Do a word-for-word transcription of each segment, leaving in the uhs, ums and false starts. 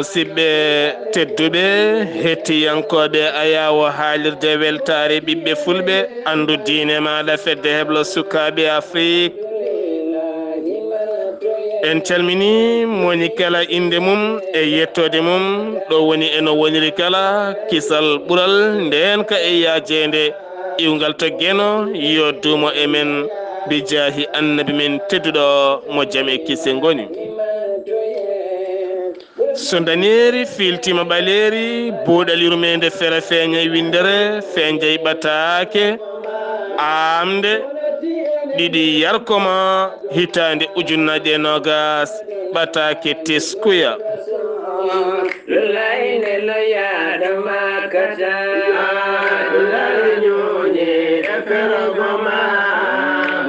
Musidɓe tedduɓe, hettiyankooɓe ayaawo haalirde weltaare ɓiɓɓe fulɓe, anndu diine maaɗa fedde heblo sukaaɓe Afrik. En calmini moni kala innde mum e yettoode mum, ɗo woni e no woniri kala, kisal ɓural ndeenka e yaajeende, iwngal to Geno, yo duumo e men, bi jaahi annabi men tedduɗo mo jam e kise ngoni. So ndaneeri fiiltiima ɓaleeri, buuɗal yurmeende fera feeñay winndere, feeñay ɓataake, aamde, ɗiɗi yarkoma, hitaande ujunnaaje e noogaas, ɓataake teskuya. Lulaine lo ya da makata, lulaine nyonye, efero goma,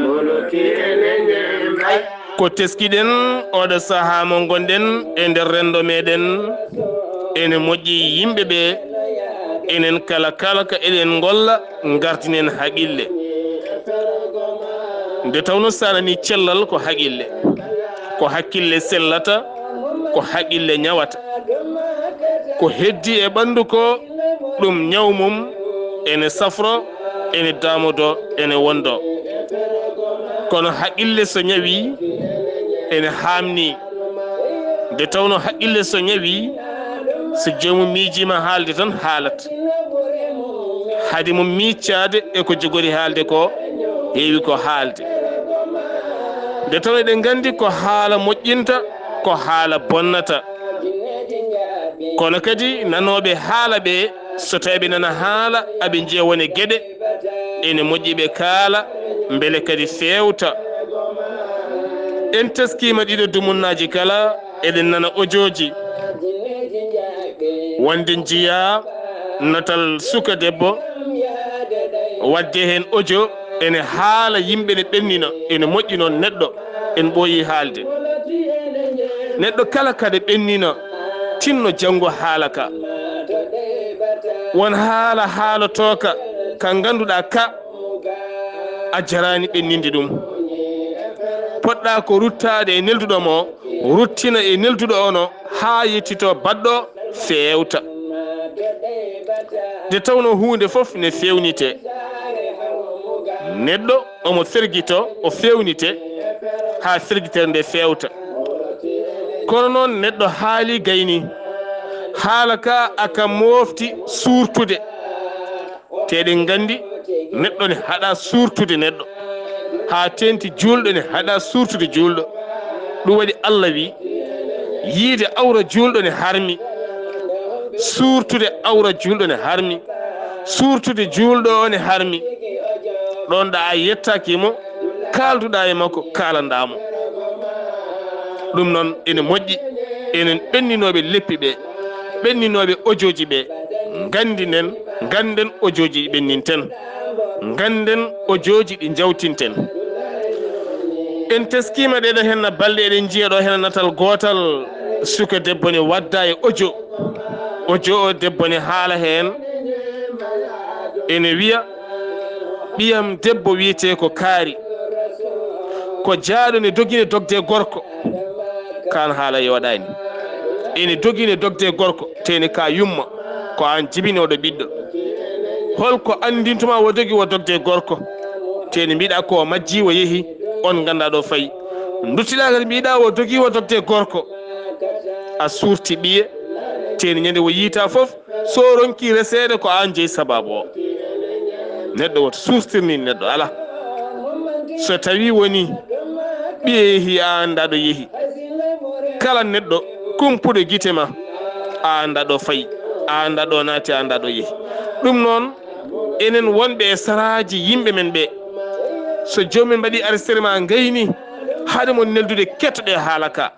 muluti enenye mbai. Ko teskiɗen oɗo sahaa mo ngonɗen e nder renndo meɗen, ene moƴƴi yimɓe ɓe, enen kala, kala ka eɗen ngolla, ngartinen haqqille. Nde tawno sanani cellal ko haqqille, ko hakkille sellata, ko haqqille ñawata. Ko heddi e ɓanndu ko, ɗum ñaw mum ene safro, ene daamodo, ene wondo. Kono haqqille so ñawi, ene haamni. Nde tawno haqqille so ñawi, so joomum miijiima haalde tan haalat. Hade mo miijaade e ko jogori haalde ko, heewi ko haalde. Nde tawno eɗen nganndi ko haala moƴƴinta, ko haala bonnata. Kono kadi nanooɓe haala ɓe, so tawii ɓe nana haala, aɓe njiya wone geɗe, ene moƴƴi ɓe kaala, mbele kadi feewta. En teskiima ɗiɗo dumunnaaji kala, eɗen nana ojooji. Wonde njiya natal suka debbo, wadde heen ojo, ene haala yimɓe ne ɓennina, ene moƴƴi noon neɗɗo, en ɓooyi haalde. Neɗɗo kala kade ɓennina, tinno janngo haala ka. Won haala haalotooka, ka ngannduɗaa ka, a jaraani ɓenninde ɗum. Poɗɗaa ko ruttaade e nelduɗo mo, ruttina e nelduɗo ono, haa yettito baɗɗo feewta. Nde tawno huunde fof ne feewnitee. Neɗɗo omo fergito, o feewnitee, haa fergitere nde feewta. Kono noon neɗɗo haali gayni, haala ka aka moofti suurtude. Te eɗen nganndi neɗɗo ne haɗa suurtude neɗɗo, haa teeŋti juulɗo ne haɗa suurtude juulɗo. Ɗum waɗi Allah wi, yiide awra juulɗo ne harmi, suurtude awra juulɗo ne harmi, suurtude juulɗo o ne harmi. Ɗoon ɗa a yettaaki mo, kaalduɗa e makko, kaalanɗa mo. Ɗum noon ene moƴƴi, enen ɓenninooɓe leppi ɓe, ɓenninooɓe ojooji ɓe, nganndinen, ngannden ojooji ɗi ɓenninten, ngannden ojooji ɗi njawtinten. En teskiima ɗeɗo henna balɗe, eɗen njiya ɗo henna natal gootal, suka debbo ne wadda e ojo. Ojo o debbo ne haala heen, ene wiya, ɓiyam debbo wiyetee ko Kaari, ko jaaɗo ne dogine dogde gorko. Kaan haala yooɗaani. Ene dogine dogde gorko, teeni ka yumma, ko aan jibinooɗo ɓiɗɗo. Holko anndintuma wo dogi wo dogde gorko? Teeni mbiɗa ko majji wo yehi, on ngannda ɗo fayi. Nduttiɗa kadi mbiɗa wo dogi wo dogde gorko. A suurti ɓiye, teeni ñande wo yiita fof, so ronki reseede ko aan jeyi sababu o. Neɗɗo woto suustirni neɗɗo, ala. So tawi woni ɓiye yehi, a annda ɗo yehi. Kala neɗɗo kumpuɗo gite ma, a annda ɗo fayi, a annda ɗo naati, a annda ɗo yehi. Ɗum noon, enen wonɓe e saraaji yimɓe men ɓe, so joomum mbaɗi arrêté ma ngayni, haade mon neldude kettoɗe haala ka.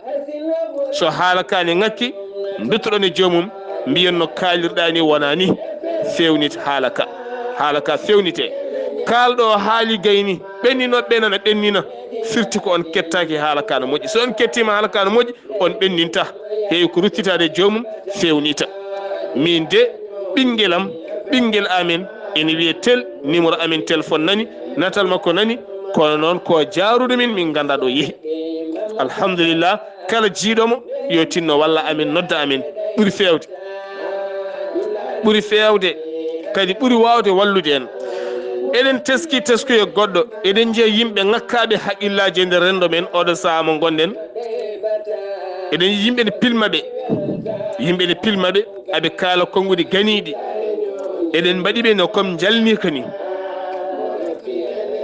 So haala ka ne ŋakki, nduttoɗon e joomum, mbiyen no kaalirɗa ni wona ni. Fewnit haala ka. Haala ka fewnite. Kaalɗo o haali gayni, ɓenninooɓe ɓe nana ɓennina, firti ko on kettaaki haala ka no moƴƴi. So on kettiima haala ka no moƴƴi, on ɓenninta. Heewi ko ruttitaade e joomum, fewnita. Min de, ɓinngel am, ɓinngel amen, ene wiyee tel, numéro amen téléphone nani, natal makko nani, kono noon ko jaaruɗo min, min ngannda ɗo yehi. Alhamdulillah, kala jiiɗo mo, yo tinno walla amen, nodda amen. ɓuri feewde, ɓuri feewde, kadi ɓuri waawde wallude en. Eɗen teski teskuyee goɗɗo, eɗen njiya yimɓe ŋakkaaɓe haqillaaji e nder renndo men oɗo sahaa mo ngonɗen. Eɗen yimɓe ne pilma ɓe, yimɓe ne pilma ɓe, aɓe kaala konnguɗi ganiiɗi. Eɗen mbaɗi ɓe no comme njalniika ni.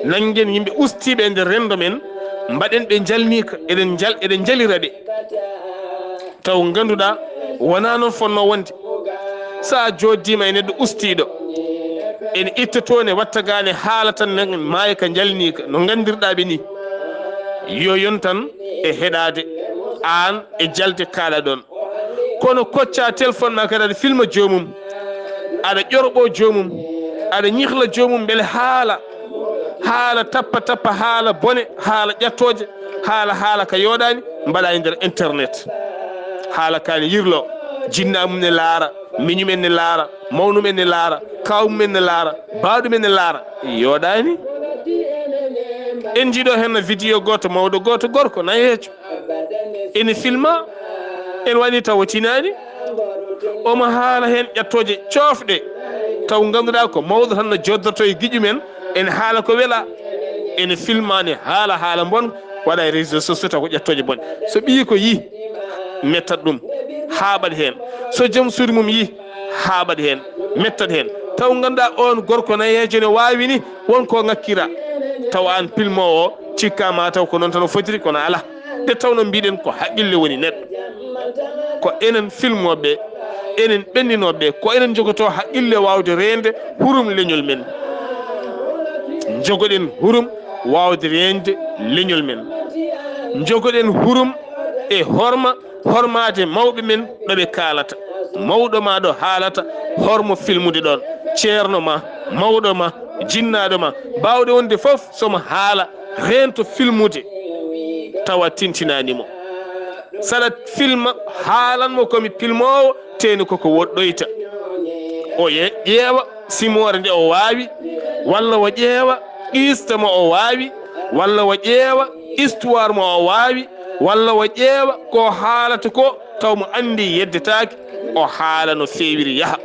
Nanngen yimɓe ustiiɓe e nder renndo men, mbaɗen ɓe njalniika, eɗen njal-, eɗen njalira ɓe. Taw ngannduɗaa wonaa noon fotnoo wonde. So a jooɗdiima e neɗɗo ustiiɗo, ene itta toon e wattagaane haala tan ne maaya ka njalniika no nganndirɗaa ɓe ni. Yo yon tan e heɗaade aan e jalde kaala ɗoon. Kono koccaa téléphone ma kadi aɗa filma joomum, aɗa ƴorɓoo joomum, aɗa ñihla joomum mbele haala, haala tappa tappa, haala bone, haala ƴattooje, haala, haala ka yooɗaani, mbaɗa e nder internet. Haala ka ne yirloo, jinnaa mum ne laara, miñum en ne laara, mawnum en ne laara, kaaw mum en ne laara, baaɗum en ne laara. Yooɗaani. En njiɗo heen vidéo gooto, mawɗo gooto, gorko, nayeejo. Ene filma, en waɗi tawa tinaani. Omo haala heen ƴattooje coofɗe. Taw ngannduɗaa ko mawɗo tan no joddorto e giƴu men, ene haala ko wela. Ene filma ne haala, haala mbon, waɗa e réseaux sociaux taw ko ƴattooje bonɗe. So ɓiyi ko yi, mettat ɗum, haaɓat heen. So joom suudu mum yi, haaɓat heen, mettat heen. Taw ngannduɗaa oon gorko nayeejo ne waawi ni, won ko ŋakkira. Taw aan pilmoowo, cikkaa ma taw ko noon tan o fotiri, kono alaa. Nde tawnoo mbiɗen ko haqqille woni neɗɗo. Ko enen filmooɓe, enen ɓenninooɓe, ko enen njogotoo haqqille waawde reende hurum leñol men. Njogoɗen hurum waawde reende leñol men. Njogoɗen hurum e horma, hormaade mawɓe men ɗo ɓe kaalata. Mawɗo ma ɗo haalata, hormo filmude ɗoon. Ceerno ma, mawɗo ma, jinnaaɗo ma, baawɗo wonde fof, so mo haala, reento filmude, tawa tintinaani mo. Saɗa filma, haalan mo ko mi pilmoowo, teeni koko woɗɗoyta. O ye-, ƴeewa simoore nde o waawi, walla o ƴeewa qista mo o waawi, walla o ƴeewa histoire mo o waawi, walla o ƴeewa ko haalata ko, taw mo anndi yeddetaake, o haala no feewiri yaha.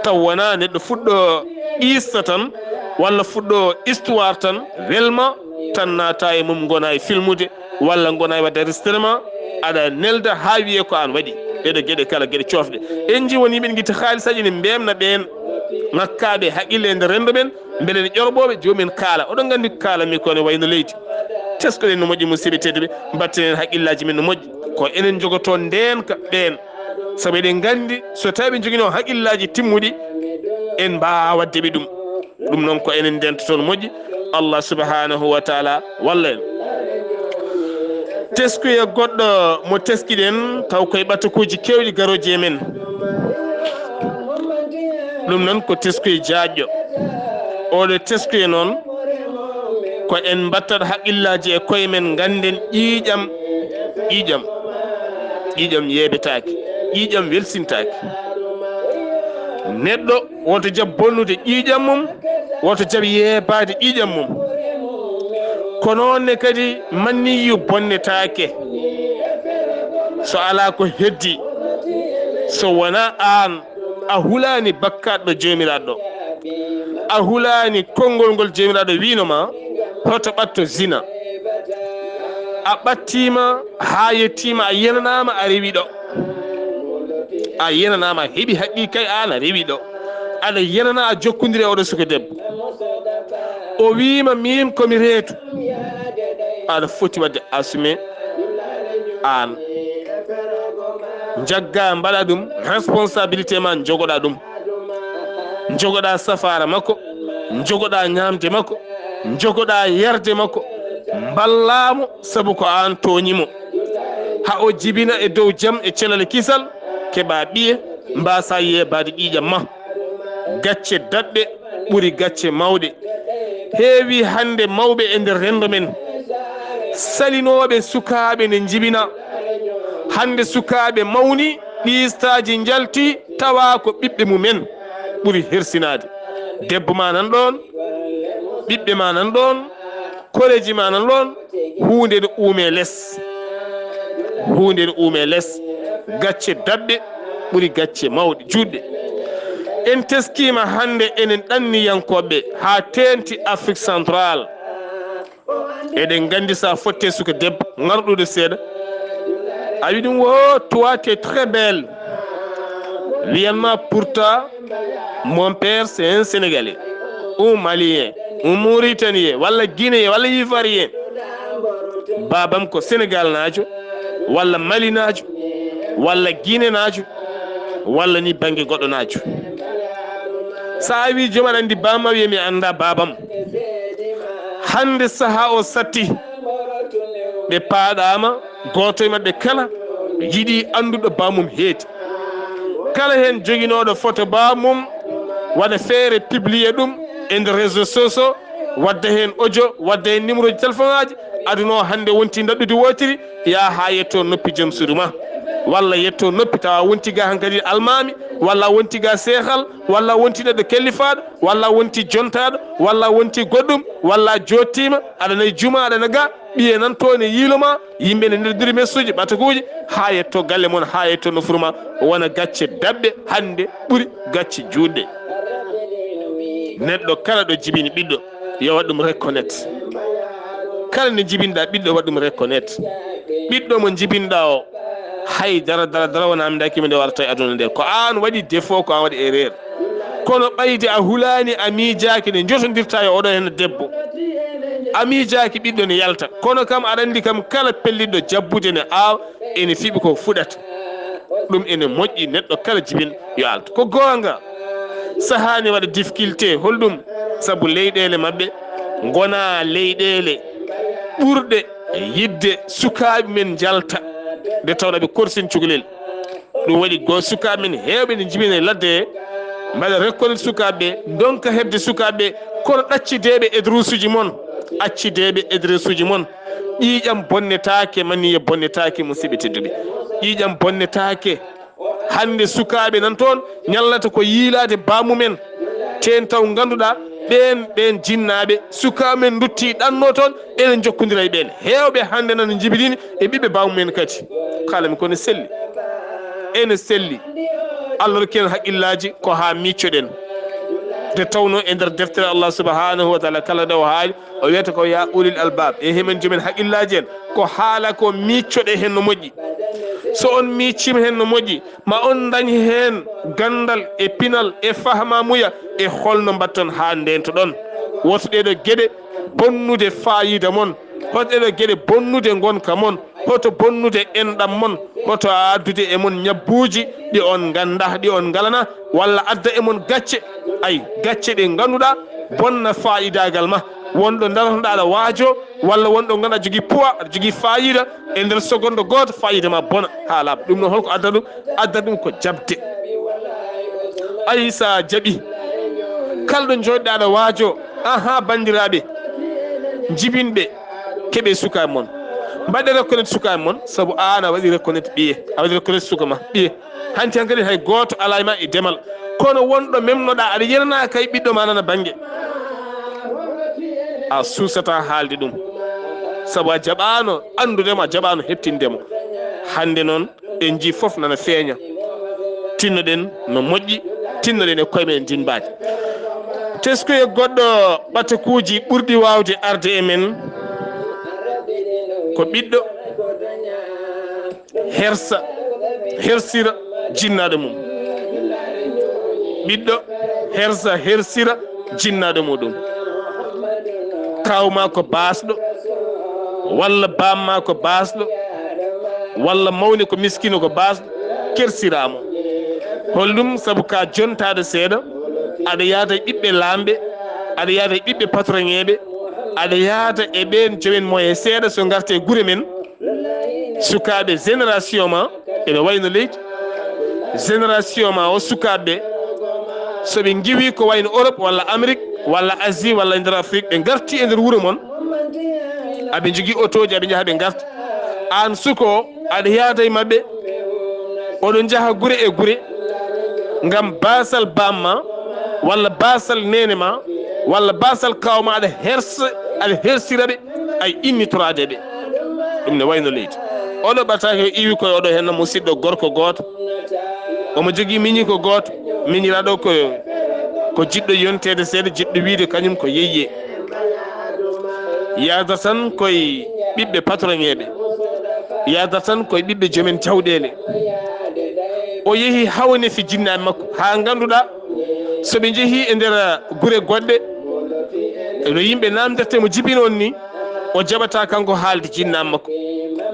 Taw wonaa neɗɗo fuɗɗo qista tan, walla fuɗɗo histoire tan, welma tan naata e mum, ngona e filmude, walla ngona e waɗde enregistrement, aɗa nelda haa wiyee ko aan waɗi. Ɗeɗo geɗe kala geɗe coofɗe. En nji won yimɓe ngitta haalisaaji ne mbemna ɓeen ŋakkaaɓe haqqille e nder renndo men, mbele ne ƴorɓooɓe, joomum en kaala. Oɗon nganndi ko kaalanmi ko ne wayno leydi. Teskoɗen no moƴƴi, musidɓe tedduɓe, mbatten en haqqillaaji men no moƴƴi. Ko enen njogotoo ndeenka ɓeen. Sabu eɗen nganndi so tawii ɓe njoginoo haqqillaaji timmuɗi, en mbaawaa waɗde ɓe ɗum. Ɗum noon ko enen ndeentoto no moƴƴi. Allah subhanahu wa taala walla en. Teskuya goɗɗo mo teskiɗen, taw koye ɓatakuuji keewɗi garooji e men. Ɗum noon ko teskuya jaajɗo. Oɗo teskuya noon, ko en mbattat haqqillaaji e koye men, ngannden ƴiiƴam, ƴiiƴam, ƴiiƴam yeebetaake, ƴiiƴam welsintaake. Neɗɗo woto jaɓ bonnude ƴiiƴam mum, woto jaɓ yeebaade ƴiiƴam mum. Ko noon ne kadi manniyu bonnetaake so alaa ko heddii, so wonaa aan a hulaani bakkaat ɗo Joomiraaɗo. A hulaani konngol ngol Joomiraaɗo wiino ma, hoto ɓatto zina. A ɓattiima haa yettiima, a yenanaama, a rewi ɗo. A yenanaama, a heɓi haqqi kay, aan a rewi ɗo. Aɗa yenana, a jokkondiri e oɗo suka debbo. O wiima, miin ko mi reedu. Aɗa foti waɗde assumer aan. Njaggaa, mbaɗa ɗum, responsabilité ma, njogoɗaa ɗum. Njogoɗaa safaara makko, njogoɗaa ñaamde makko, njogoɗaa yarde makko, mballaa mo sabu ko aan tooñi mo. Haa o jibina e dow jam e cellal e kisal, keɓaa ɓiye, mbaasaa yeebaade ƴiiƴam ma. Gacce daɗɗe ɓuri gacce mawɗe. Heewi hannde mawɓe e nder renndo men. Salinooɓe sukaaɓe ne njibina. Hannde sukaaɓe mawni, qiistaaji njalti, tawa ko ɓiɓɓe mumen ɓuri hersinaade. Debbo ma nan ɗoon, ɓiɓɓe ma nan ɗoon, koreeji ma nan ɗoon, huunde ne uume les. Huunde ne uume les. Gacce daɗɗe ɓuri gacce mawɗe juutɗe. En teskiima hannde enen ɗanniyankooɓe haa teenti Afrique Centrale. Eɗen nganndi so a fotte suka debbo ngarɗude seeɗa, a wi ɗum, "Wo, toi, t'es très belle." Wiyan ma, "Pourtant, mon père, c'est un Sénégalais, ou Malien, ou Mauritanien, walla Guinéen, walla Ivoirien." Baabam ko Senegalnaajo, walla Malinaajo, walla Guinenaajo, walla ni bannge goɗɗo naajo. So a wi joom aɗa anndi baabam, wiya mi annda baabam. Hannde sahaa o satti, ɓe paaɗaama, gooto e maɓɓe kala yiɗi annduɗo baamum heedi. Kala heen joginooɗo photo baamum, waɗa feere publier ɗum e nder réseaux sociaux, wadda heen audio, wadda heen numéro ji téléphone aji. Aduna o hannde wonti ndaɗɗudi wootiri, yaa haa yetto noppi joom suudu ma, walla yetto noppi tawa wonti ga hankadi almaami, walla wonti ga seehal, walla wonti neɗɗo kellifaaɗo, walla wonti jontaaɗo, walla wonti goɗɗum, walla a jottiima, aɗa nayi juma, aɗa na ga, ɓiye nan to ne yiilo ma, yimɓe ne ndeddiri messuuji, ɓatakuuji, haa yetto galle mon, haa yetto nofuru ma, wona gacce daɓɓe hannde ɓuri gacce juutɗe. Neɗɗo kala ɗo jibini ɓiɗɗo, yo waɗ ɗum reconnaître. Kala nde jibinɗa ɓiɗɗo, waɗ ɗum reconnaître. Ɓiɗɗo mo jibinɗa o, hay dara, dara, dara wona amdaki mo nde warata e aduna nde. Ko an waɗi défaut, ko an waɗi erreur. Kono ɓayde a hulaani, a miijaaki nde njotondirta e oɗo heen debbo. A miijaaki ɓiɗɗo ne yalta. Kono kam aɗa anndi kam kala pellitɗo jabbude ne aawa, ene fiɓi ko fuɗata. Ɗum ene moƴƴi neɗɗo kala jibin yo altu. Ko goonga. Sahaani waɗa difficulté. Holɗum? Sabu leyɗeele maɓɓe ngona leyɗeele ɓurɗe yiɗde sukaaɓe men njalta nde tawnoo ɓe korsin cukalel. Ɗum waɗi go sukaaɓe men heewɓe ne njibina e ladde he, mbaɗa reconnaître sukaaɓe ɓe, ndonka heɓde sukaaɓe ɓe, kono ɗaccideeɓe e durusuuji mon, accideeɓe e durusuuji mon. Ƴiiƴam bonnetaake, maniya bonnetaake, musidɓe tedduɓe. Ƴiiƴam bonnetaake. Hannde sukaaɓe nan toon ñallata ko yiilaade baamumen. Teen taw ngannduɗaa ɓeen, ɓeen jinnaaɓe, sukaaɓe men nduttii ɗannoo toon, ene njokkondira e ɓeen. Heewɓe hannde nana njibinini e ɓiɓɓe baamumen kadi. Kaalami ko ne selli. Ene selli. Allah rokki en haqqillaaji ko haa miccoɗen. Nde tawnoo e nder deftere Allah subhanahu wa taala kala nde o haali, o wiyata ko ya ulil albab, e hemen jomen haqqillaaji en. Ko haala ko miccoɗe heen no moƴƴi. So on micciima heen no moƴƴi, ma on ndañ heen ganndal e pinal e fahmaamuya e holno mbaɗton haa ndeentoɗon. Woto ɗeeɗo geɗe bonnude faayiida mon, hoto ɗeeɗo geɗe bonnude ngonka mon, hoto bonnude enɗam mon, hoto addude e mon ñabbuuji ɗi on nganndaa, ɗi on ngalanaa, walla adda e mon gacce, ay, gacce ɗe ngannduɗaa bonna faayidaagal ma. Wonɗo daratoɗaa aɗa waajoo, walla wonɗo ngannduɗaa jogii poids, aɗa jogii faayiida, e nder seconde gooto faayiida ma bona haa laaɓa. Ɗum noon holko adda ɗum? Adda ɗum ko jaɓde. Ay, so a jaɓi, kala ɗo njooɗɗaa aɗa waajoo, ahaa, banndiraaɓe, njibinɓe, keɓe sukaaɓe mon. Mbaɗe reconnaître sukaaɓe mon, sabu aan a waɗi reconnaître ɓiye, a waɗi reconnaître suka ma ɓiye. Hanti hankadi hay gooto alaa e ma e demal. Kono wonɗo memnoɗaa, aɗa yenanaa kay ɓiɗɗo ma nana bannge. A suusataa haalde ɗum. Sabu a jaɓaano anndude mo, a jaɓaano heɓtinde mo. Hannde noon, en njii fof nana feeña. Tinnoɗen no moƴƴi, tinnoɗen e koye men ndimbaade. Teskoye goɗɗo ɓatakuuji ɓurɗi waawde arde e men ko ɓiɗɗo hersa, hersira jinnaaɗo mum. Ɓiɗɗo hersa, hersira jinnaaɗo muɗum. Kaaw ma ko baasɗo, walla baam ma ko baasɗo, walla mawni ko miskino ko baasɗo, kersiraamo. Holɗum? Sabu ka jontaaɗo seeɗa, aɗa yaada e ɓiɓɓe laamɓe, aɗa yaada e ɓiɓɓe patroŋeeɓe, aɗa yaada e ɓeen jomen moye seeɗa so ngarte e gure men. Sukaaɓe génération ma ene wayno leydi. Génération ma o sukaaɓe, so ɓe ngiwi ko wayno Europe walla Amérique walla Asie walla e nder Afrique, ɓe ngarti e nder wuro mon, aɓe njogii otooji, aɓe njaha, ɓe ngarta. Aan suka o, aɗa yaada e maɓɓe, oɗo njaha gure e gure, ngam baasal baam ma, walla baasal neene ma, walla baasal kaaw ma, aɗa hersa, aɗa hersira ɓe, ay innitoraade ɓe. Ɗum ne wayno leydi. Oɗo ɓataake o iwi koye oɗo henna musidɗo gorko gooto. Omo jogii miñi ko gooto, miñiraaɗo ko, ko jiɗɗo yonteede seeɗa, jiɗɗo wiyde kañum ko yeyye. Yaada tan koye ɓiɓɓe patroŋeeɓe, yaada tan koye ɓiɓɓe joomen jawɗeele. O yehi hawnefi jinnaaɓe makko, haa ngannduɗaa so ɓe njehii e nder gure goɗɗe, no yimɓe naamndirta mo jibinoon ni, o jaɓataa kanko haalde jinnaaɓe makko.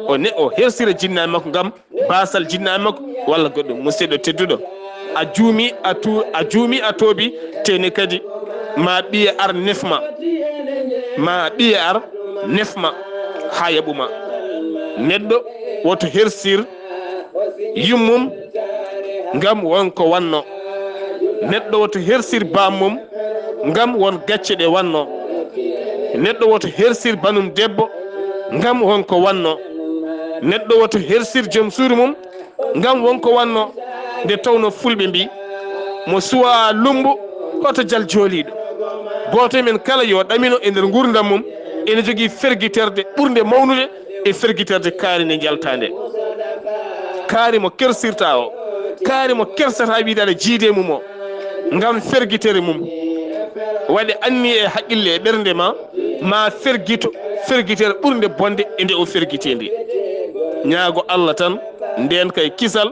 O ne, o hersira jinnaaɓe makko ngam baasal jinnaaɓe makko walla goɗɗum. Musidɗo tedduɗo, a juumi, a tu-, a juumi, a toobi, tene kadi ma ɓiye ar nefma, ma ɓiye ar nefma haa yaɓuma. Neɗɗo woto hersir yummum ngam won ko wanno. Neɗɗo woto hersir bammum ngam won gacce ɗe wanno. Neɗɗo woto hersir banum debbo ngam won ko wanno. Neɗɗo woto hersir joom suudu mum ngam won ko wanno. Nde tawno fulɓe mbi, mo suwa lumbu, hoto jal jooliiɗo. Gooto e men kala yo ɗamino e nder nguurndam mum, ene jogii fergiterde ɓurnde mawnude e fergiterde kaari nde njaltaa nde. Kaari mo kersirta o, kaari mo kersata wiide aɗa jiidi e mum o, ngam fergitere mum. Waɗe anniya e haqqille e ɓernde ma, ma fergito fergitere ɓurnde bonde e nde o fergiti nde. Ñaago Allah tan, ndeen kay kisal,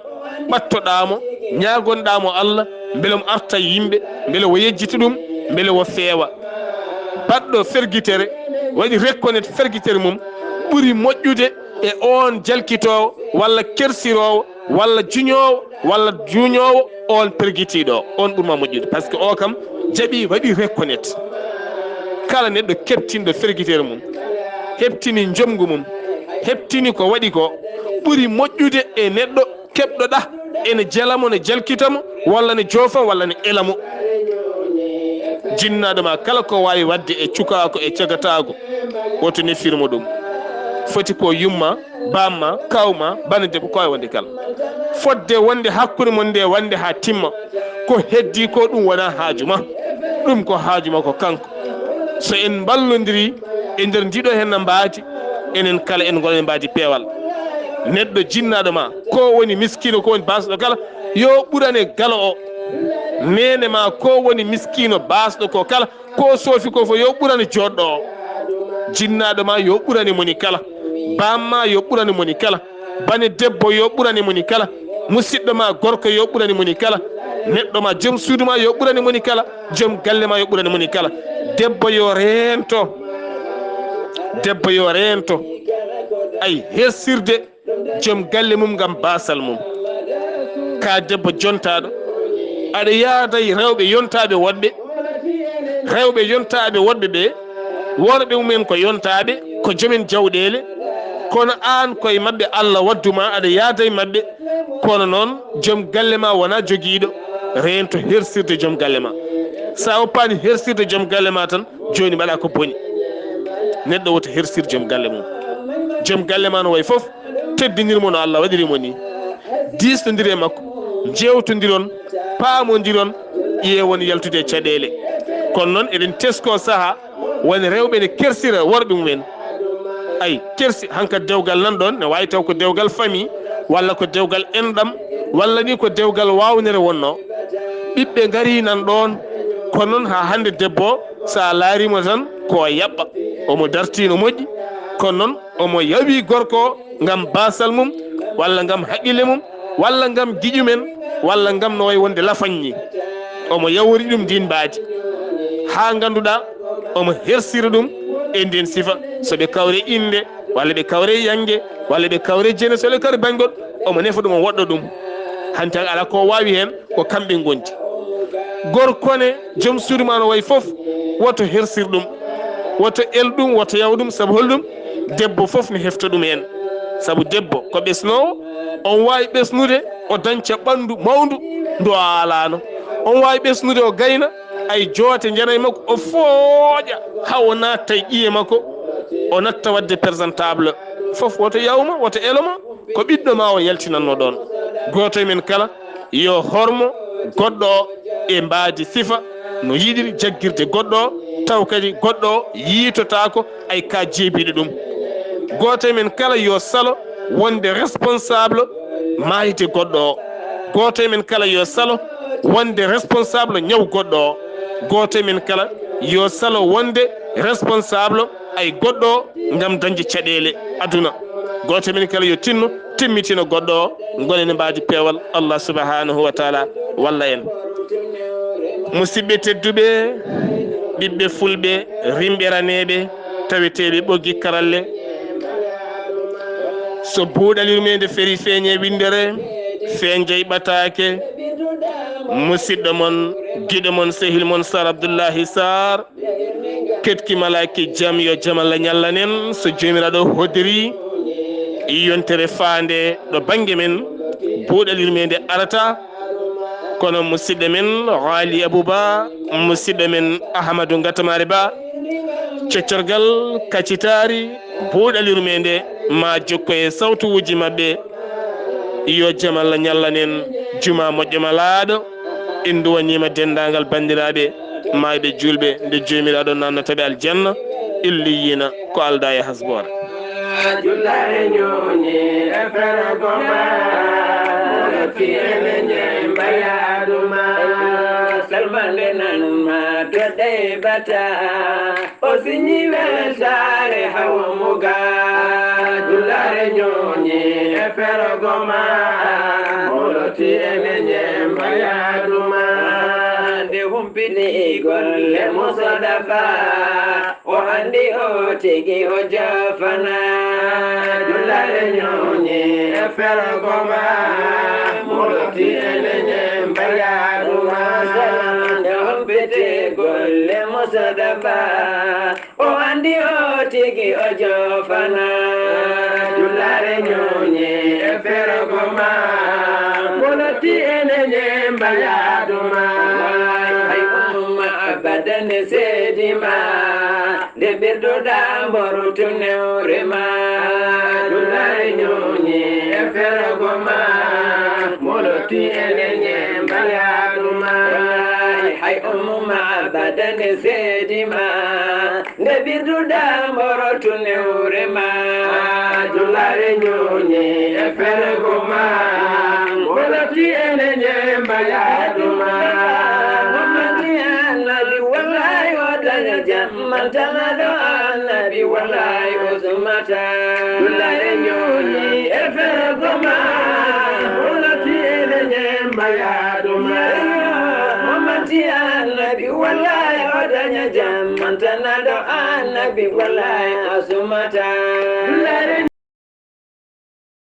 ɓattoɗaa mo, ñaagonɗaa mo Allah, mbele mo arta yimɓe, mbele o yejjita ɗum, mbele o feewa. Baɗɗo fergitere waɗi reconnaître fergitere mum ɓuri moƴƴude e oon jalkitoowo walla kersiroowo walla juñoowo walla juñoowo, oon pergitiiɗo o, oon ɓurma moƴƴude, par ce que o kam jaɓi, waɗi reconnaître. Kala neɗɗo keɓtinɗo fergitere mum, heɓtini njomngu mum, heɓtini ko waɗi ko, ɓuri moƴƴude e neɗɗo keɓɗo ɗa ene jela mo, ne jalkita mo, walla ne joofa, walla ne ela mo. Jinnaaɗo ma kala ko waawi waɗde e cukaaku, e cagataagu, woto nefir mo ɗum. Foti ko yumma, bamma, kawma, bana debbo, ko waawi wonde kala. Fodde wonde hakkunde mon nde wonde haa timma. Ko heddii ko, ɗum wonaa haaju ma. Ɗum ko haaju ma ko kanko. So en mballondirii e nder ndiɗo henna mbaadi, enen kala en ngonen mbaadi peewal. Neɗɗo jinnaaɗo ma, ko woni miskiino, ko woni baasɗo kala, yo ɓurane galo o. Neene ma, ko woni miskiino baasɗo ko kala, ko soofi ko fof, yo ɓurane jooɗɗo o. Jinnaaɗo ma, yo ɓurane moni kala. Bamma, yo ɓurane moni kala. Bane debbo, yo ɓurane moni kala. Musidɗo ma gorko, yo ɓurane moni kala. Neɗɗo ma, joom suudu ma, yo ɓurane moni kala. Joom galle ma, yo ɓurane moni kala. Debbo yo reento. Debbo yo reento. Ay, hersirde joom galle mum ngam baasal mum. Ka debbo jontaaɗo, aɗa yaada e rewɓe yontaaɓe woɗɓe. Rewɓe yontaaɓe woɗɓe ɓe, worɓe mumen ko yontaaɓe, ko joomen jawɗeele, kono aan koye maɓɓe Allah waddu ma, aɗa yaada e maɓɓe. Kono noon, joom galle ma wonaa jogiiɗo reento hersirde joom galle ma. So a woppaani hersirde joom galle ma tan, jooni mbaɗa ko boni. Neɗɗo woto hersir joom galle mum. Joom galle ma no wayi fof, teddinir mo no Allah waɗiri mo ni. Diisnondir e makko, njeewtondiron, paamondiron, ƴeewon yaltude e caɗeele. Kono noon, eɗen tesko sahaa won rewɓe ne kersira worɓe mumen. Ay, kersi, hankadi dewgal nan ɗoon, ne waawi taw ko dewgal famille, walla ko dewgal enɗam, walla ni ko dewgal waawnere wonnoo. Ɓiɓɓe ngarii nan ɗoon, kono noon haa hannde debbo o, so a laarii mo tan, ko o yaɓɓa. Omo dartii no moƴƴi, kono noon omo yawi gorko o ngam baasal mum, walla ngam haqqille mum, walla ngam giƴumen, walla ngam no wayi wonde lafañ ni. Omo yawori ɗum ndiin mbaadi, haa ngannduɗaa omo hersira ɗum e ndiin sifa. So ɓe kawre innde, walla ɓe kawre yannge, walla ɓe kawre jene, so ɓe kawre bañgol, omo nefa ɗum, o woɗɗa ɗum. Hanti alaa ko waawi heen, ko kamɓe ngondi. Gorko ne, joom suudu ma no wayi fof, woto hersir ɗum, woto el ɗum, woto yaw ɗum. Sabu holɗum? Debbo fof ne hefta ɗum heen. Sabu debbo ko ɓesnoowo, on waawi ɓesnude, o dañca ɓanndu mawndu ndu o aalaano. On waawi ɓesnude, o gayna, ay joote njana e makko, o fooƴa haa o natta e ƴiye makko, o natta waɗde présentable. Fof woto yawma, woto eloma, ko ɓiɗɗo ma o yaltinanno ɗoon. Gooto e men kala yo hormo goɗɗo o e mbaadi sifa no yiɗiri jaggirde goɗɗo o, taw kadi goɗɗo o yiitotaako ay ka jeebiɗo ɗum. Gooto e men kala yo salo wonde responsable maayde goɗɗo o. Gooto e men kala yo salo wonde responsable ñaw goɗɗo o. Gooto e men kala yo salo wonde responsable ay goɗɗo o ngam dañde caɗeele aduna. Gooto e men kala yo tinno timmitina goɗɗo o, ngonen e mbaadi peewal. Allah subhanahu wa taala walla en. Musidɓe tedduɓe, ɓiɓɓe fulɓe, rimɓe raneeɓe, taweteeɓe ɓoggi karalle, so buuɗal yurmeende feri feeñe winndere, feenjay ɓataake. Musidɗo mon, giɗo mon, sehil mon, Sar Abdullahi Sar, ketki malaaki jam yo jam Allah ñallanen, so Joomiraaɗo hoddiri yontere faande ɗo bannge men, buuɗal yurmeende arata. Kono musidɗo men Haali Abuba, musidɗo men Ahmadu Ngatamaari Ba, coccorgal, kacitaari, buuɗal yurmeende, ma jokko e sawtuuji maɓɓe. Yo jam Allah ñallanen, juma moƴƴo malaaɗo. En nduwaniima denndaangal banndiraaɓe maayɓe juulɓe, nde Joomiraaɗo naatnata ɓe aljanna, illiyiina, ko aldaa e hasboore. Jullaare ñooñi e fergo ma, moɗo ti ene ñeemba yaadu ma. Salmande nan ma to ɗey bata, o siñi weltaare hawo mo ga. Jullaare ñooñi e fergo ma, moɗo ti ene ñeemba yaadu ma. Nde humpini golle Mustafa, o anndi o tigi o jafana. Jullaare ñooñi e fergo ma, moɗo ti ene ñeemba yaadu ma. Nde humpiti golle Mustafa, o anndi o tigi o jafana. Jullaare ñooñi e fergo ma, moɗo ti ene ñeemba yaadu ma. Hay umma abadan seedi ma, nde ɓirduɗa mborotu newre ma. Jullaare ñooñi e fergo ma, moɗo ti ene ñeemba yaadu ma. Hay umma abadan seedi ma, nde ɓirduɗa mborotu newre ma. Jullaare ñooñi e fergo ma, moɗo ti ene ñeemba yaadu ma. Muhammadi Annabi wallahi o daña jam, mantanaɗo Annabi wallahi o sumata. Jullaare ñooñi e fergo ma, moɗo ti ene ñeemba yaadu ma. Muhammadi Annabi wallahi o daña jam, mantanaɗo Annabi wallahi a sumata. Jullaare